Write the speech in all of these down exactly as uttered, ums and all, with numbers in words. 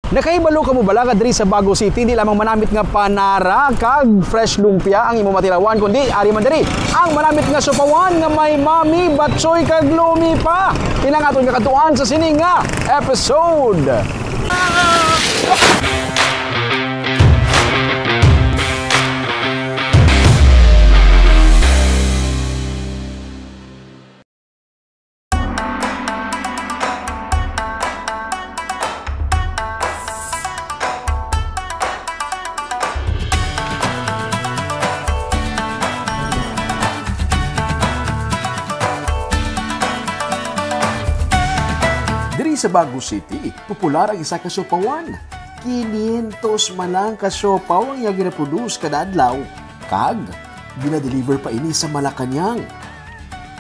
Nakahibalo ka mo bala nga diri sa Bago City, hindi lamang manamit nga panara kag fresh lumpia ang imo matilawan, kundi ari man diri ang manamit nga siopawan nga may mami, batsoy kag lumi pa. Ina ang aton kakadtuan sa sini nga episode. Diri sa Bago City, popular ang isa ka siopawan. Kinyentos man lang ka siopaw ang iya ginaproduce kada adlaw, kag ginadeliver pa ini sa Malacañang.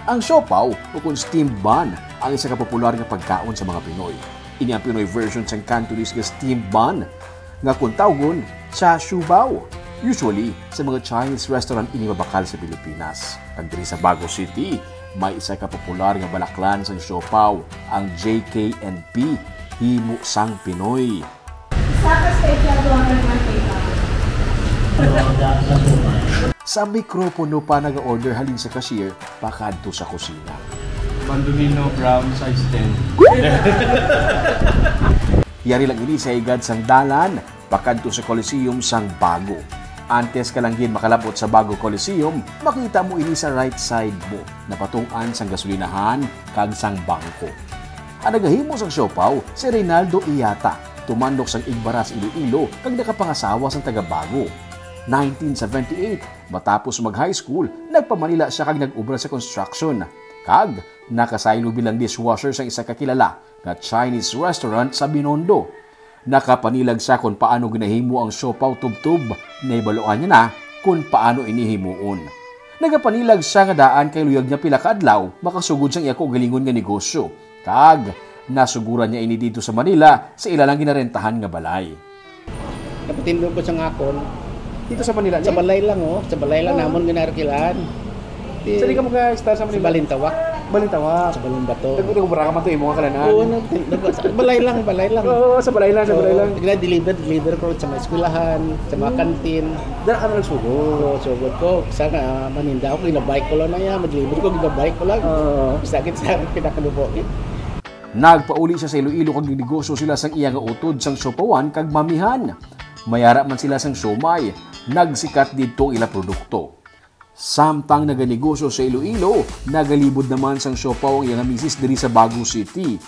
Ang siopaw, ukon steamed bun, ang isa ka popular nga pagkaon sa mga Pinoy. Ini ang Pinoy version sang Cantonese nga steamed bun, nga kon tawgon, char siu bao. Usually, sa mga Chinese restaurant ini mabakal sa Pilipinas. Kag diri sa Bago City, may isa ka popular nga balaklan sang siopaw, ang J K and P, himo sang Pinoy. Isa ka special, two hundred one pesos. Sa mikropono pa nag-order halin sa cashier pakadto sa kusina. Bandolino, brown, size ten. Yari lang ini sa higad sang dalan pakadto sa Coliseum sang Bago. Antes ka lang gid makalabot sa Bago Coliseum, makita mo ini sa right side mo, napatung-an sang gasolinahan kag sang bangko. Ang nagahimo sang siopaw si Reynaldo Iyata, tumandok sang Igbaras, Iloilo, kag nakapangasawa sang taga Bago. Nineteen seventy-eight, matapos mag-high school, nagpa-Manila sia kag nag-obra sa construction. Kag nakasaylo bilang dishwasher sa isa ka kilala nga Chinese restaurant sa Binondo. Nakapanilag sia kon paano ginahimo ang siopaw tubtob. Nahibaluan niya na kon paano ini himuon. Nagapanilag sia nga daan kay luyag niya pila ka adlaw makasugod sang iya kaugalingon nga negosyo. Kag nasuguran niya ini didto sa Manila sa ila lang ginarentahan nga balay. Napatindog ko sa akon. Dito sa Manila, Sa ni? balay lang, oh. Sa balay lang Ah. namon ginarkilan. Sa di ka mag-style sa Sa Manila? Balintawak. Balintawak. Sa Balong Bato. Nag-, nag-ubra ka man to, imo nga kalanan. Oo, nag-, nag-, sa balay lang, balay lang. Oo, sa balay lang, sa balay Oo, lang. Gina-deliver, deliver ko sa mga eskwelahan, sa mga Hmm. kantin. Dara ka na nagsugod? Oo, sugod ko. Sana, ah, maninda ako, ginabike ko lang na yan. Mag-deliver ko, ginabike ko lang. Oo. Sakit sa akin, pinakalubo. Nagpauli siya sa Iloilo kag nagnegosyo sila sang iya nga utod sang siopawan kag mamihan. Mayara man sila sang siomay, nagsikat didto ang ila produkto. Samtang naganegosyo sa Iloilo, nagalibod naman sang siopaw ang iya nga misis diri sa Bago City.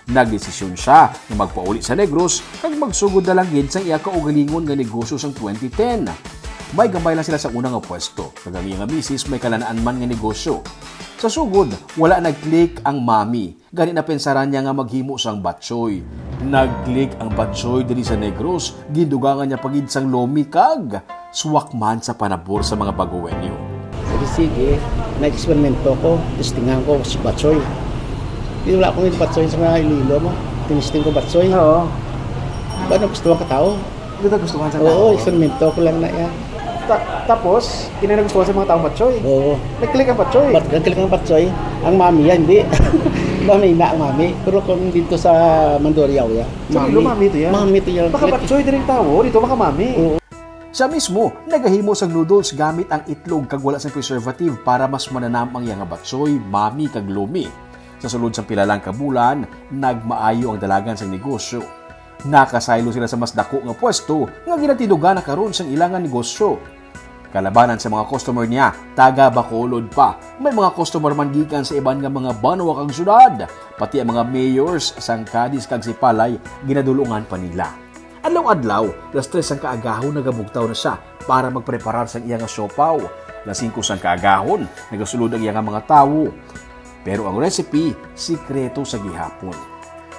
Nagdesisyon siya nga magpauli sa Negros kag magsugod na lang gid sang iya kaugalingon nga negosyo sang twenty ten. May gamay lang sila sa una nga pwesto, kag ang iya nga misis may kalanaan man nga negosyo. Sa sugod, wala nag-click ang mami. Gani napensaran niya nga maghimo sang batsoy. Nag-click ang batsoy diri sa Negros, gindugangan niya pa gid sang lomi kag swak man sa panabor sa mga Bagueño. Sige, sige, nag-eksperimento ko, testingan ko si batsoy. Di wala akong batsoy sa mga Iloilo mo. Tinisting ko batsoy. Oo. Ba, nagustuhan ka tao? Dito gustuhan sa Oo, tao. Eksperimento ko lang na yan. Ta-, tapos, kinanagustuhan sa mga taong batsoy. Oo. Nag-click ang batsoy. Bat-, nag-click ang batsoy. Ang mami yan, hindi. Mami na ang mami. Pero kung dito sa Mandurriao, ya, So, mami. Ilo, mami to yan? Mami to yan. Baka Click. Batsoy, diri ang tao. Dito, baka mami. Oo. Siya mismo, nagahimo sang noodles gamit ang itlog kag wala sang preservative para mas mananam ang iya nga batsoy, mami, kag lomi. Sa sulod sang pila lang ka bulan, nagmaayo ang dalagan sang negosyo. Nakasaylo sila sa mas dako nga pwesto nga ginatindugan na karon sang ila nga negosyo. Kalabanan sa mga customer niya, taga Bacolod pa. May mga customer man gikan sa iban nga mga banwa kag syudad. Pati ang mga mayors sang Cadiz kag Sipalay ginadulungan pa nila. Adlaw-adlaw, las tres sang kaagahon nagabugtaw na siya para magpreparar sang iya nga siopaw. Las singko sang kaagahon, nagasulod ang iya nga mga tawo. Pero ang recipe, sikreto sa gihapon.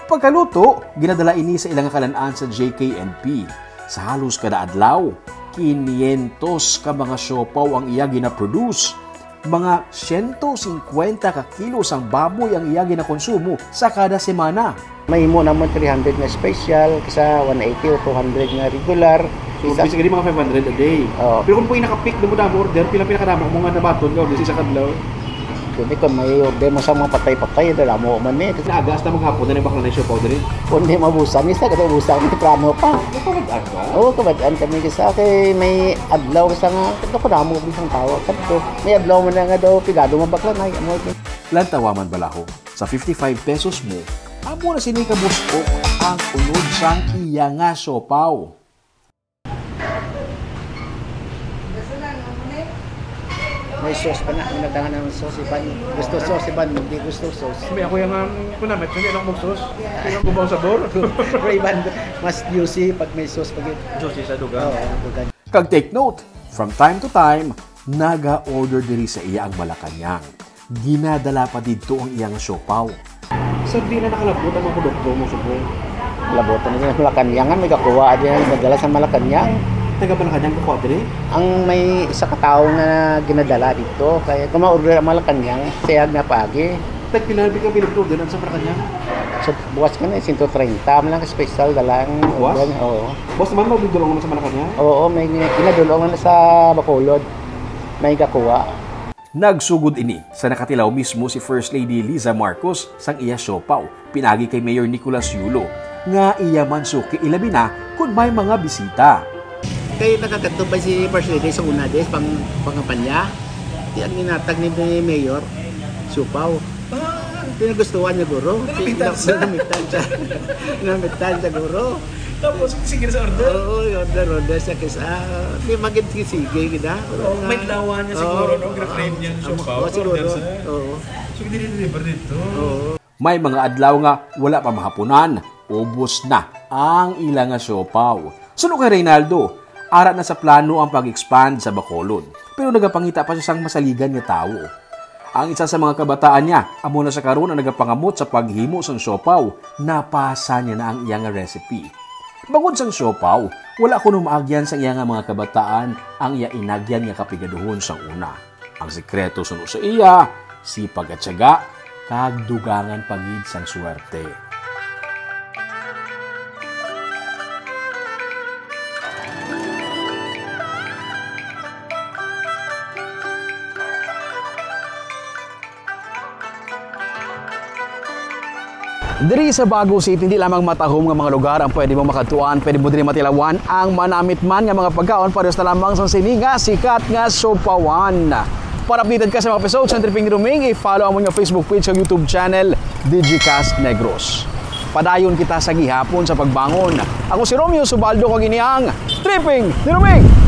Pagkaluto, ginadala ini sa ila nga kalan-an sa J K and P. Sa halos kada adlaw, kinyentos ka mga siopaw ang iya ginaproduce. Mga siyento singkwenta ka kilo sang baboy ang iya ginakonsumo sa kada semana. Mahimo namon three hundred nga special, sa one eighty o two hundred nga regular. So, Isa basically, mga five hundred a day. Oo. Pero kung po yung naka-peak na mo damo order, pila pinakadamo mo nga nabaton ka order sa isa ka adlaw? Hindi ko may order mo sa mga patay-patay, dala mo man eh. Kasi aga hasta maghapon na ni bakla na yung siopaw diri. Kung di mabusan, isa ka ubusan, may plano pa. Nakabad-an ka? Oo, kabad-an kami kasi kay may adlaw sa nga, ito ko damo isang tawo. Kadto, may adlaw man na nga daw, pigado man bakla na, amo. Lantawa man balaho, sa fifty-five pesos mo, amo na sini kabusok ang unod sang iya nga siopaw. May sauce pa na. May nagtangan ng sauce, iban gusto sauce, iban hindi gusto sauce. May ako yung, um, kunamit, hindi lang mag-sauce. Hindi lang kubaw sabor. Pero iban, mas juicy pag may sauce pag yun. Juicy sa dugang. Oo, dugang. Kag take note, from time to time, naga-order diri sa iya ang Malacañang. Ginadala pa didto ang iyang siopaw. Sir, di na nakalabot ang mga produkto mo subong? Labot na sa Malacañang, may gakuha din ang nagdala sa Malacañang. Taga Malacañang gakuha diri? Ang may isa ka tawo nga ginadala dito, kaya kung ma-order ang Malacañang, siya na paagi. Tagpila na ka pinag-orderan sa Malacañang? So, buwas ka na, sento treinta man lang special dala ang Buwas? Order, oo. Buwas naman, magdudulong naman sa Malacañang? Oo, may ginadulong na sa Bacolod. May gakuha. Nagsugod ini sa nakatilaw mismo si First Lady Liza Marcos sang iya siopaw, pinagi kay Mayor Nicolas Yulo, nga iya man suki, ilabi na kon may mga bisita. Kay nakakadto pa si First Lady sa una, des, pang, pangampanya. Di ang ginatag ni Mayor, siopaw. Ah, pinagustuhan niya, guro. Nalamitan siya. Nalamitan siya. Nalamitan siya, guro. Tapos, sige sa order? Oo, order, order siya kay sa, di magid sige, sige, gina. Oo, may lawan niya siguro, no? Gra-crave niya ang siopaw, siguro, order siya. Oo. So, dinideliver dito. Oo. May mga adlaw nga wala pa mahapunan, ubos na ang ila nga siopaw. Suno kay Reynaldo, ara na sa plano ang pag-expand sa Bacolod, pero nagapangita pa siya sang masaligan nga tawo. Ang isa sa mga kabataan niya amo na sa karon ang nagapangamot sa paghimo sang siopaw. Napasa niya na ang iya nga recipe. Bangod sang siopaw, wala kuno maagyan sang iya nga mga kabataan ang iya inagyan nga kapigaduhon sang una. Ang sikreto suno sa iya, sipag at tiyaga, kag dugangan pa gid sang swerte. Diri sa Bago City, hindi lamang matahom nga mga lugar ang pwede mo makadtuan, pwede mo diri matilawan ang manamit man nga mga pagkaon, parehas na lamang sa sini nga sikat nga siopawan. Para updated ka sa mga episodes sa Tripping ni Roming, i-follow ang among Facebook page ug YouTube channel, Digicast Negros. Padayon kita sa gihapon sa pagbangon. Ako si Romeo Subaldo, kag ini ang Tripping ni Roming.